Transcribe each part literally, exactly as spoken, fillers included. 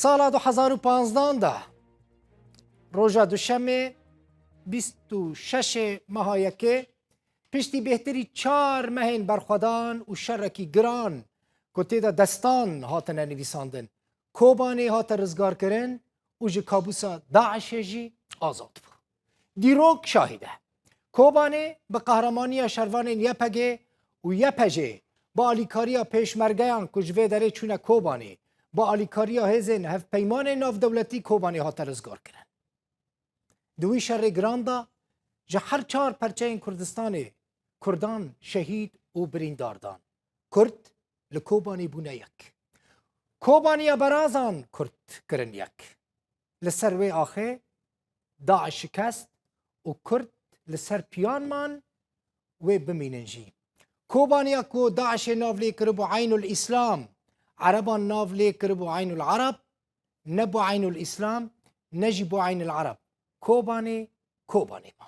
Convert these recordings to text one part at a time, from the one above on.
Sala du hezar û panzdan de, roja Duşemê, bîst û şeş meha yekê, piştî bêhtirî çar mehên berxwedan û şerekî giran ku tê de destan hatine nivîsandin, Kobanê hate rizgarkirin û ji kabûsa DAIŞê jî azad bû. Dîrok şahîd e. Kobanê bi qehremanîya şervanên YPG û YPJ'ê, bi alîkariya pêşmergeyan ku ji vê derê çûne Kobanê, bi alîkariya hêzên hevpeymanên navdewletî Kobanê hate rizgarkirin. Di wî şerê giran de ji her çar perçeyên Kurdistanê Kurdan şehîd û birîndar dan. Kurd li Kobanê bûne yek. Kobaniya berazan Kurd kirin yek. Li ser wê axê DAIŞ şikest û Kurd li ser piyan man, wê bimînin jî. Kobaniya ku DAIŞê nav lê kiribû Eynul Îslam, Ereban nav lê kiribû Eynul Ereb, ne bo Eynul Îslam, ne jî bo Eynul Ereb. Kobanê, Kobanê ma.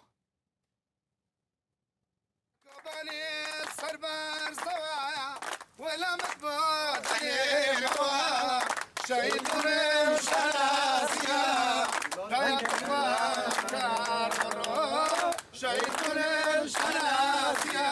Kobanê ser ber zewaya, welamet bo danê newa, şehîd bûne şanaziya, daya kurban kar bro, şehîd bûne şanaziya,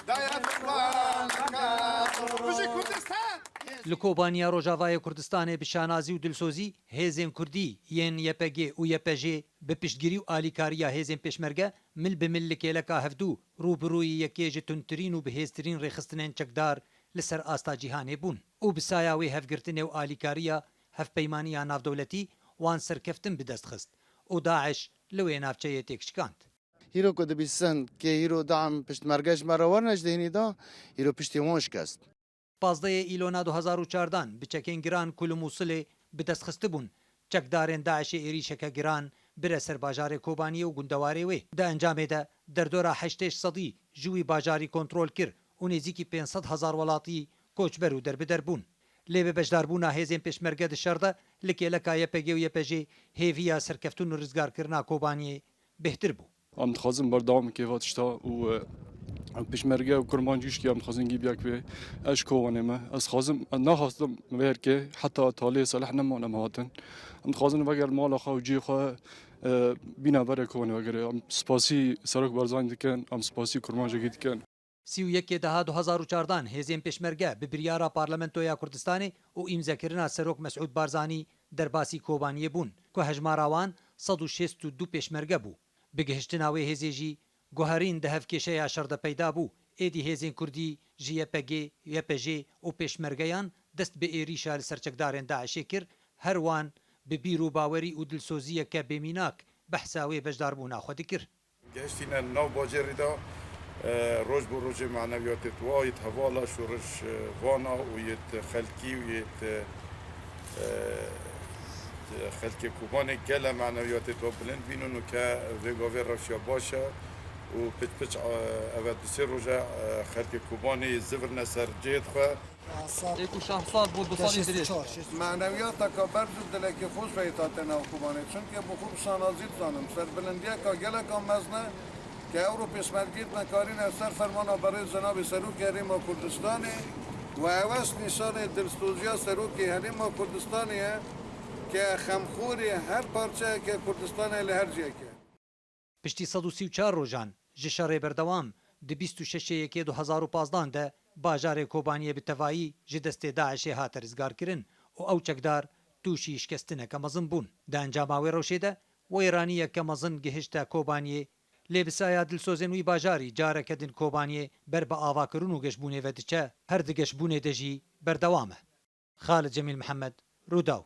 daya kurban kar bro. Bijî Kurdistan! Li Kobaniya Rojavayê Kurdistanê bi şanazî û dilsozî hêzên Kurdî yên YPG û YPJ'ê bi piştgirî û alîkariya hêzên pêşmerge mil bi mil li kêleka hevdû rûbirûyî yekê ji tundtirîn û bihêztirîn rêxistinên çekdar li ser asta cîhanê bûn û bi saya wê hevgirtinê û alîkariya hevpeymaniya navdewletî wan serkeftin bi dest xist û DAIŞ li wê navçeyê têk şikand. Hîro ku dibîsin kê hîro dam piştmerge ji me re werne ji dêhnî de, hîro piştî wan şikest. Pazdehê Îlona du hezar û çardan bi çekên giran ku li Mûsilê bi dest xistibûn, çekdarên DAIŞê êrîşeke giran bire ser bajarê Kobaniyê û gundewarê wê. Di encamê de derdora heştê sedî ji wî bajarî kontrol kir û nêzîkî pênc sed hezar welatî koçber û derbider bûn. Lê bi beşdarbûna hêzên pêşmerge di şer de li kêleka YPG û YPJ'ê hêviya serkeftin û rizgarkirina Kobaniyê bêhtir bû. Em dixwazin berdewam bike va tişta û, e, pêşmerge û kurmanc gişkî em dixwazin gî biyak wê. Ez ji Kobanê me. Ez xwazim, ez naxwazim vê herkê heta talê Selih neman em hatin. Em dixwazin veger mala xwe û cihê xwe, e, bîna berê Kobanê vegere. Em spasî Serok Barzanî dikin, em spasî kurmancekî dikin. Sî û yekê Daha du hezar û çardan hêzên pêşmerge bi biryara Parlamentoya Kurdistanê û îmzekirina Serok Mesûd Barzanî derbasî Kobaniyê bûn, ku hejmara wan sed û şêst û du pêşmerge bû. Bi gihiştina wê hêzê jî guherîn di hevkêşeya şer de peyda bû. Êdî hêzên Kurdî ji YPG, YPJ û pêşmergeyan dest bi êrîşa li ser çekdarên DAIŞê kir, her wan bi bîr û bawerî û dilsoziyeke bêmînak behsa wê beşdarbûna xwe dikir. Gehiştîne nav bajêrî de, e, roj bo rojê manewiyatê wa yêt hevala şoreş, e, vana û yêt xelkî û yêt, e, e, xelkê Kobanê gele manewiyatê wa bilind bînin û ke vê gavê rewşiya baş e û piç piç, e, eve du sê roj e, e, xelkê Kobanê zivirne ser cihêt xwe. Ê ku şehr sal bû du salî dirêj. Manewiyateka berz û dilekê xweş ve yêt hate nav Kobanê. Çimkî bi xwe bi şanazî dizanim. Serbilindiyeka geleka mezin e ke ewro pêşmergeyêt me karîne ser fermana berê cenabê Serokê Herêma Kurdistanê û ew e nîşanê dilsoziya Serokê Herêma Kurdistanê ye ke xemxorê her parçeyeke Kurdistanê li her cihekê. Piştî sed û sî û çar rojan ji şerê berdewam, di bîst û şeşê yekê du hezar û pazdan de bajarê Kobaniyê bi tevayî ji destê DAIŞê hate rizgarkirin û ew çekdar tûşî şikestineke mezin bûn. Di encama wê rewşê de wêraniyeke mezin gihişte Kobaniyê, lê bi saya dilsozên wî bajarî careke din Kobaniyê ber bi avakirin û geşbûnê ve diçe, her di geşbûnê de jî berdewam e. Xalid Cemîl Mihemed, Rûdaw.